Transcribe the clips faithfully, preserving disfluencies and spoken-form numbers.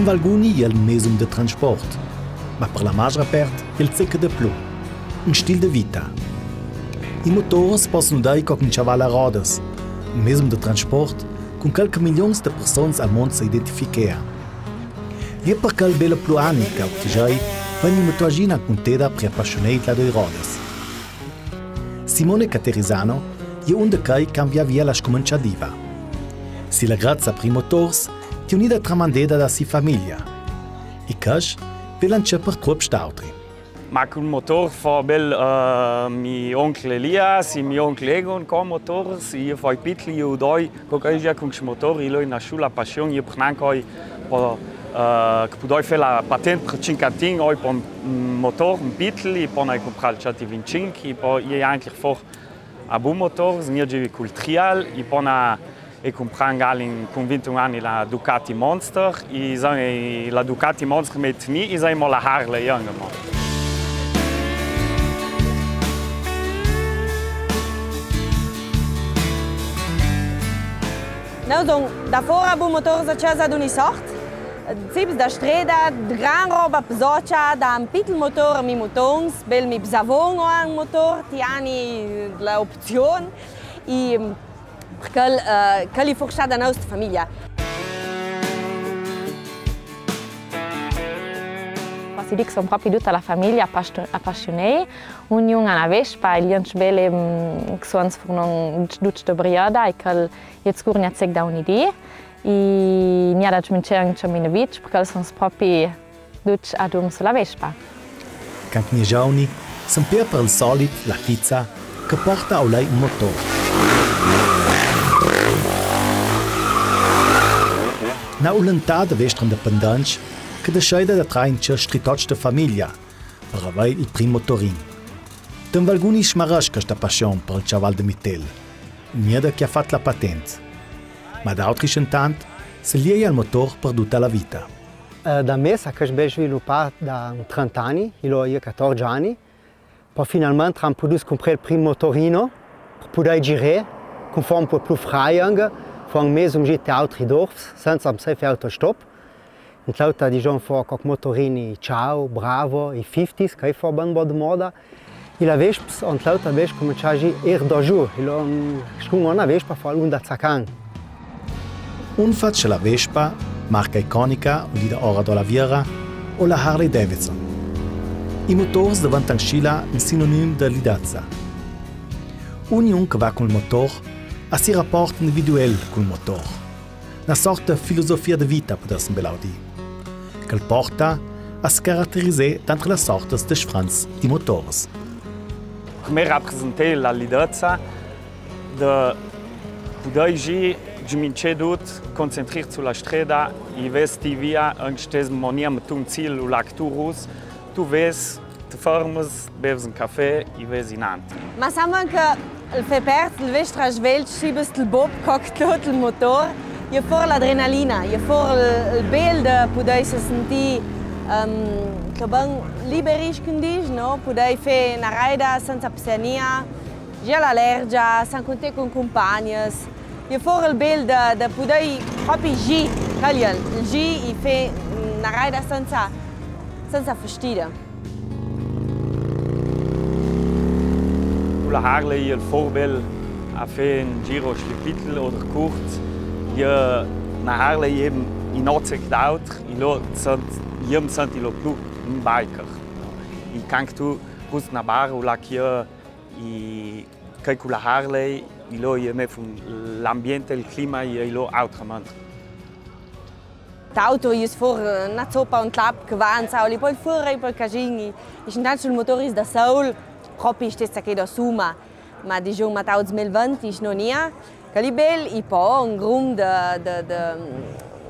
Valguni e je un mezum de transport, ma per la magjora pert e je alc de plui, un stil de vita. I motors posson dai co un cjaval a rodas, un mezum de transport cun calchi milions de persons al mont se identifichean. E je per chel bela plui ani che a Ortijei vegn i motoagjina cunteda pri apassionei dla doi rodas. Simone Caterisano e je un de chei che a invia via la scumentsadiva. Si la grazia pri motors e je unida tramandeda da si famiglia. I casc ve l'ancja per truops d'autri. Ma cul motor fo bel, eh, mi oncle Elias, i mi oncle Egon, co motors, i fo i pitli, i doi, co che i gioca cul motor, i lor e je nasciuda la passion, i pran anca oi po, eh, che pudoi fà la patent per cinc antin, oi po un, un motor, un pitl, i po n'ai cumprà el centovinticinc, i po i è anca for a bun motor, i gioca cul trial, i po n'ai cumprà anca in, cun vintun ani la Ducati Monster, i sa, la Ducati Monster mi tni, i sa mo la Harley anca mo. Nô son da fora bun motors a cjasa d'ogni sort, tips da streda, gran roba psocia, da un pitl motor mi mutons, bel mi psavon o un motor, ti ani la opzion, i per chel, eh, chel i forsa da nostra famiglia. Ma si dì che son propri duta la famiglia apassion-, apassionei, ognun a na Vespa, e i è anca bele, mm, che son furnon ducj de briada, e chel i è scurnia zec da ogni dì, e n'è da smince anca mi nevic, perchè son propri ducj adum su la Vespa. Cant n'è giovani, s'empea per el solit la fiza che porta a lei un motor. Na ulentà de vestra independenza che deseida da trai in ce stritoc de famiglia, per avei il prim motorin. Ten valguni smaresca sta passion per il cjaval de mitel. Gneda che a fat la patent. Ma d'autri intant se lieia al motor per duta la vita. Eh, da me sa che s'è bel svilupà da un trenta ani, i l'ho i catorze ani. Po finalment am pudù cumprà il prim motorino, per pudè girà, cun fò un po' plui fraiang, fò un mezum gite autri dorfs, senza am se fà autostop. Intlauta, digion, fò coc motorini Ciao, Bravo, i fifties, che i fò ben bo de moda. I la Vespa, intlauta, bes come ciagi er do giu, i lo, mm, scun una Vespa fò l'Honda Zacan. Un face la Vespa, marca iconica, unida ora do la viera, o la Harley Davidson. I motors deventan scila un sinonim de lidezza. Ognun che va cul motor, a si raport individuel cul motor. Na sorta filosofia de vita, pudessem bel dì. Che el porta a se caraterizà dentro las sortas de sfrents di motors. Per me rapresenta la lidezza de pudè gi, smince dut, concentrir su la streda, i vès ti via, anche stes monia, ma tu un zil, u lac tu rus, tu vès, te fermes, bevs un cafè, i vès inant. Ma saman che el fè pert, el vestra svelt, sibes el bob, coc tot el motor, i è for l'adrenalina, i è for el, el bel de pudè se senti, ehm, che ben liberi, scu un dis, no? Pudè fè na raida senza psiania, gi a la lergia, senza cuntà cun cumpagnes. I è for el bel de, de pudè propi gi, caliel, gi i fè na raida senza, senza fastidi. Cu la Harley i è el for bel a fè un giro schlipitel oder curt, i è na Harley eben in ozec d'autr, i lo sent, i em senti lo plui un biker. I can che tu rust na bar, u lac i è i, chei cu la Harley, i lo i è me fun l'ambient, el clima, i, i lo autrament. T'auto, i è for, eh, na zoppa, un tlap che vanza, o li pol fur, i pol casin, i, i intant sul motor is da sol, propi stessa che do suma, ma digion ma t'auts mel vent, i no nia, Che li bel, i po, un grum de, de, de,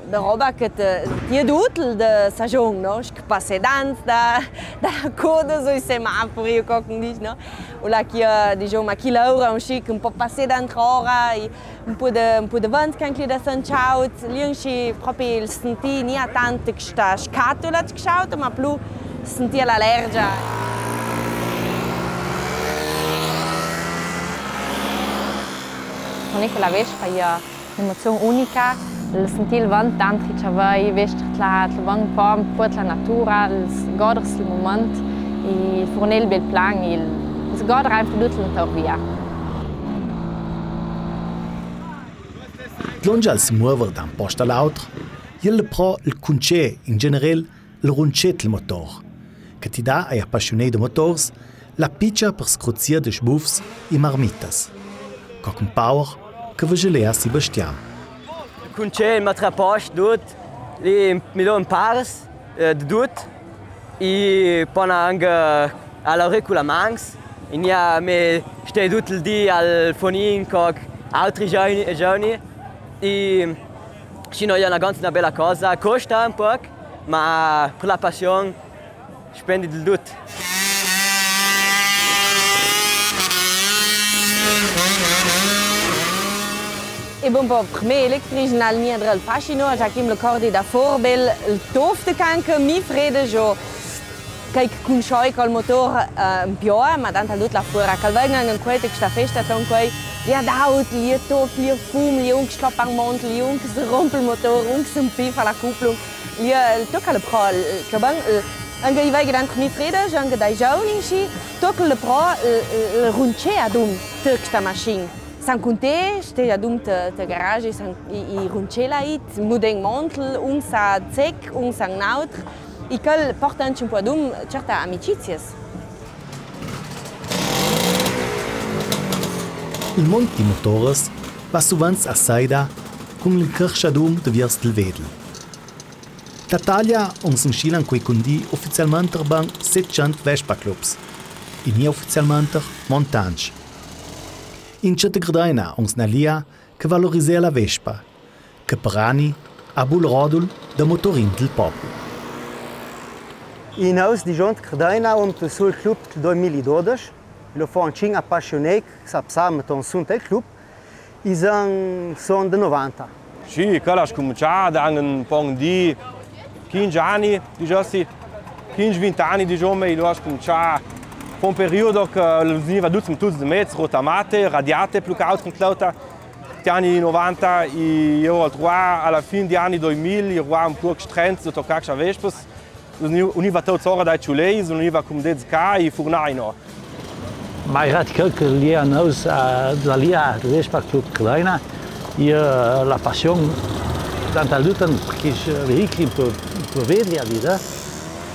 de roba che te, ti è dut de sajon, no? Scu passà dant da, da coda sui semafori, o coc, no? U lac i è, digion, ma chi laura un scic, un po' passà dant ora, i, un po' de, un po' de vent che anca li da San Ciaut, li un sci propi el senti, nia tant che sta scatola che sciauta, ma plui senti a la lergia. Cun che la Vespa i è un'emozion unica, El sentì el vant dentri i chavei, vestri tla, tla bun po, po tla natura, el s-, goder el moment, e furnì el bel plan, e el s-, goder einfach dut l'intor via. Dlongi al se muover da un post a l'auter, jel pro el cuncè, in generel, el runcè del motor, che ti dà ai apassionei de motors la picia per scruzir de sbufs e marmitas. Co cun Power, che vegelea Sebastian. Cuncè, ma tra post, dut, li, mi do un pares, eh, de dut, e pona anca a la recula mans, e gnà me stè dut el dì al fonin co altri giovani, giovani, e Sì, no, e je na ganz na bela cosa, costa un poc, ma per la passion spendi del dut. E bon, po, per me electric n'al gnà drel fascino, già che mi ricordi da forbel, el tof de can che mi frede jo. Chei che cunsoi col motor, eh, in pioa, ma dentro dut la fora, che al vegna in quei, te sta festa, ton quei, li è daut, li è tof, li è fum, li è un che scloppa in mont, li è un che se romp el motor, un che se impifa la cuplung, li è, eh, toca le pro, eh, che ben, eh, anca i vegli dentro mi frede, anca dai giovani, sì, toca le pro, eh, eh, runcea dum, te sta machine. San cun te, ste adum te, te garage, san, i, i runcela it, muden montel, uns a zec, uns a n'autr, i chel porta anca un po adum certe amicizias. Il mont di motores va suvens a saida cun l'incrasciadum de viers del vedel. D'Italia uns inschilan quei cun di uffizialmenter ben settecento Vespa clubs, e neuffizialmenter montansch. In Cetagardena uns na lia che valorisea la Vespa, che per ani a bul rodul de motorin del popul. In aus di Cetagardena un sul club del doi mil e dodesch, lo fon cinc apassionei che s'apsam ton sunt el club, I son, son de novanta. Sì, chel a scumincià, dan un pon di quindici ani, disgiossi, quindici, vinti ani, disgiome, i lo a scumincià. Fu un periodo che i vegniva duts metuts de mez, rotamate, radiate, plui che autro, cun cleuta. Ti ani novanta, i, i ero truvà, a la fin di ani doi mil, i ero un poc strents de tocà cun Vespas. Uni-, univa tuts ora dai ciulei, univa cumò de zecà, i furnai, no? Ma i radical che li a nous, eh, da li a Vespa Club Cardena, i, eh, la passion, tant al dutan, che i vehicoli per, per vedli a vita,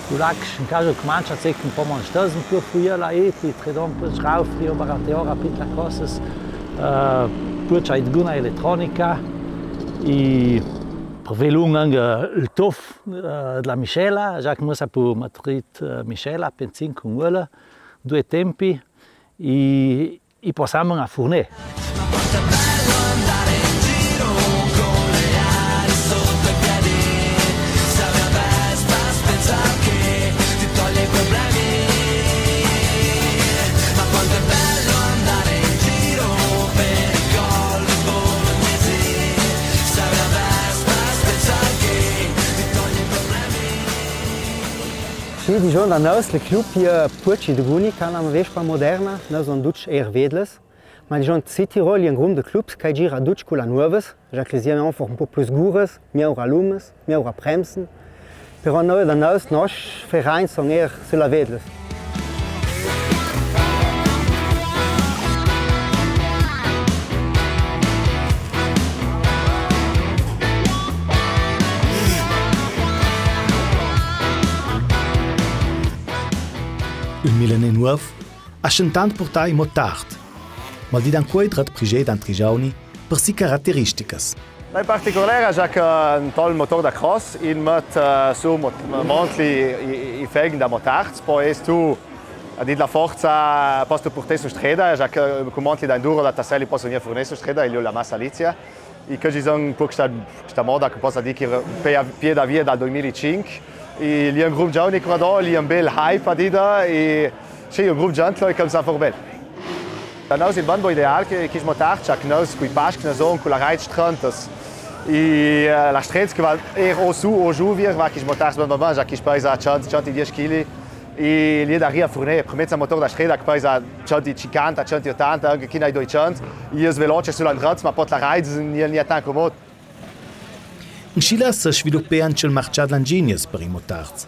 u lac, in caso che mancia, se che un po' mangia, un po' fuia la eti, tre don per schraufri, o barate ora, pitla cosas, eh, poi c'è guna elettronica, i per velung anca, eh, il tof, eh, dla Michela, Jacques Mossa pu maturit, eh, Michela, penzin cun uela, due tempi, i, i possamen a furne. Sì, disgion, da nous, le club, i è puci deguni che a àn Vespa moderna, no son ducj eir vedles. Ma disgion, Südtirol i è un grum de clubs che i gira ducj cu la nuovas, già che i sien anfach un po' plui sguras, mieura lumes, mieura premsen. Però no, da nous, noscj feragns son eir su la vedles. Il millenenuov a scentant purtà i motard, ma di dan quei drat prigei d'antri giovni per si carateristicas. La particolera, già che un tol motor da cross, i met, eh, su mot-, montli i, i, i felgn da motards, po es tu, a dit la forza, postu purtà su streda, già che, eh, cun montli da enduro, da tasselli possu gnir furnì su streda, e lu la massa lizia. I che i son un poc sta, sta moda, che possa dir che pe-, pie da via dal doi mil e cinc. I li è un grum giovni quadro, li è un bel hype a dida, i sì, un grum giovni, e che sa for bel. Da nous il ban bo ideal che, che i motard, già che nous cui pasc, no son cu la raid strantas. I, eh, la strez che va er o su o giù vir, va che i motard ban, ban, ban, già che i pesa cent, cent e dies chili. I li daria furne, per mez a motor da streda che pesa cent e cinquanta, cent e ottanta, anca chi n'hai duecent, i es veloce su l'andrat, ma po la raid, ni, ni è tant comod. In Scilla se svilupea anche il marcià dal Anginias per i motards.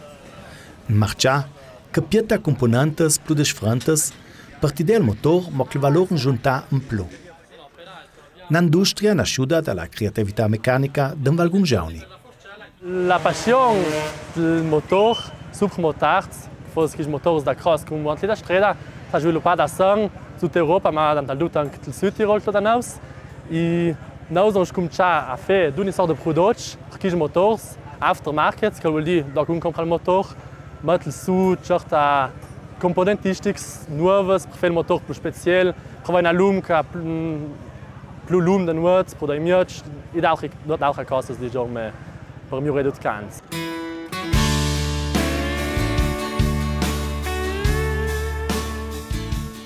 In marcià che pieta cumponentas plu disfrentas, per tider al motor mo chel valor angiuntà in plu. Un'industria nasciuda da la creatività mecanica d'in valgun giovni. La passion dal motor, sopra motards, fors chei motors da cross cum'è chei da streda, s'ha svilupada san sut Europa, ma dant'al dut anche dal Sud Tirol, tot da nous. E nous avon scuminzià a fà d'ogni sort de prodots per chei motors, aftermarket, che völ dir, dulà che un compra il motor, mette sù certi cumponentistics nuvs per fà il motor plu speciel, prova una lumca plu, plu lunghe de nuot, per dai miots, e d'altri, d'altri cosas, diciamo, per migliorà i cans.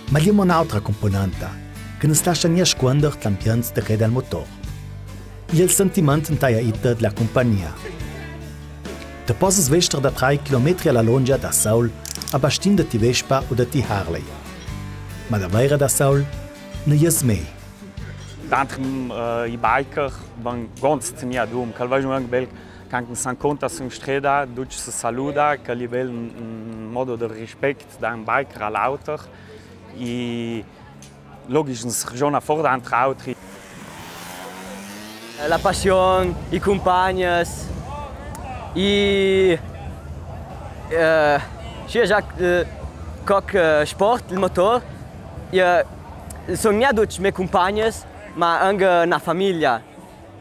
Ma l'è mo un'altra cumponenta, che no se lascia gnà scuonder l'ambiente de chel dal motor. L'è il sentiment in taia ita de la cumpagnia. Te posses vester da trai chilometri a la longia da saul, a bastin de ti Vespa o de ti Harley. Ma da vaira da saul, no jes mei. Dantri, mm, eh, i biker, van gonz tenia dum, che al vagio anche bel, che anche se incontra su streda, ducj se saluda, che l'è bel un, un modo de rispet da un biker a l'auter, e logic, se ragiona for dantri altri. La passion, i cumpagns, i, eh, sì, esat, eh, co che, eh, sport, il motor, i, eh, son gnà ducj me cumpagns, ma anche una famiglia.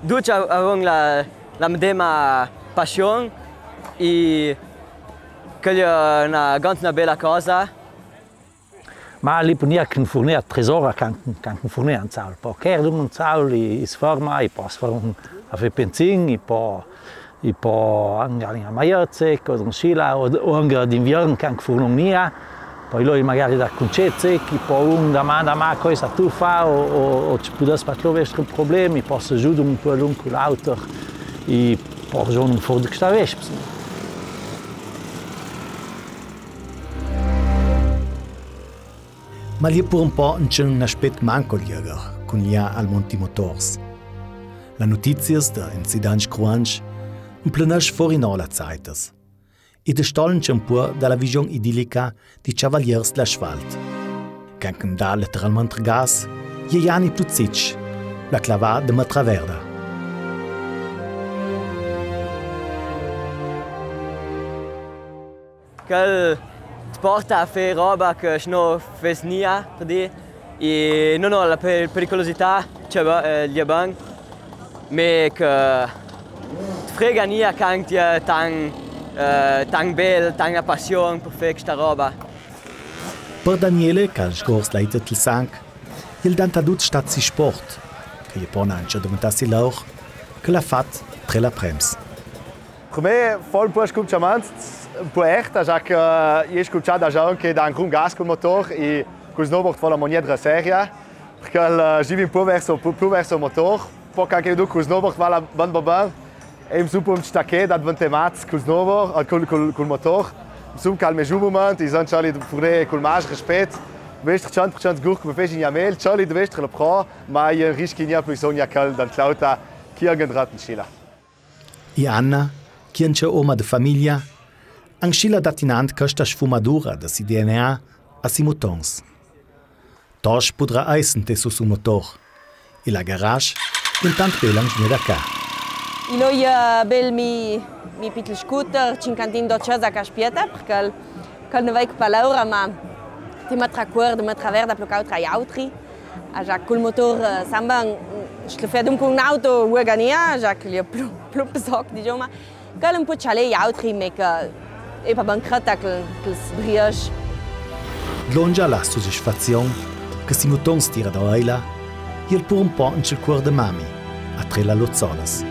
Ducj a-, avon la, la medema passion, e chel l'è una, gonz una bela cosa. Ma l'è po gnà che un furnea tresora, can, can un furnea un saul. Po che un saul, i, i se ferma, i po se ferma a fà benzin, i po, i po anche a maiozze, cose cusì là, o, o anche d'inviern, can furnon gnà, po i loi magari da cuncezze, che po un domanda, ma cosa tu fa, o, o, o ci può dare spazio per problemi, po se aiuta un po' l'un co l'alter, e po ragiona un po' de questa vez. Ma l'è pur un po' un, un aspet manco lieger, cun gnà al mont i motors. La notizias da incidents cruantscha, un plenasce fori no la zaitas. E destollen un po' da la vision idillica di cavaliers de l'asfalt. Can che dà letteralment gas, i ani plu zitg, la clavà de metra verda. Chel ti porta a fà roba che se no fes gnà, per dir. E no, no, la per-, pericolosità, cioè, eh, l'è bon, ma che ti frega gnà che ti è tan, eh, tan bel, tan a passion per fà questa roba. Per Daniele, che al sgorz la ita del sanc, il dant'al dut stat si sport, che i pona anche deventà si laur, che l'ha fat tre la prems. Per me, fo un po' scuminzament, un po' erta, già che i è scuminzà già anche da un gran gas cul motor e cul snowboard fo la mo gnedra seria, perché, eh, i va un po' verso, più, più verso il motor, po' che anche dopo cul snowboard va la bon, bon, bon, e insomma un po' stacché da deventà mats cul snowboard, eh, cul, cul, cul motor, insomma che al me giù moment, i son ciò li furne cul maggior rispet, vestri cent per cent sgur che me fece in jamel, ciò li vestri le pro, ma i rischi gnà più sogna che dant'l'auta, chi anche in drat in Scilla. E Anna, che è anche oma de famiglia, anch'ella dat inant questa sfumadura de si D N A a si motons. Tosch pudrà eis inte su su motor. E la garage, intant bela anche da ca. E loi, eh, bel mi, mi pitel scooter, cinquantin do cesa che spieta, perché el, che el no vei che palaura, ma ti metra cuor, ti metra verda plu che autra i autri. Ah, già cul motor, eh, samba, mm, se te fè dunque un auto, uè gnà, già che l'è plu, plu pesoc, diciamo, ma che l'è un po' cialé i autri, ma che è pa bancreta che, che sbriasce. Longia la sodisfazion che si motons tira da oila, i è pur un po' in quel cuor de mami, a tre la lor solas.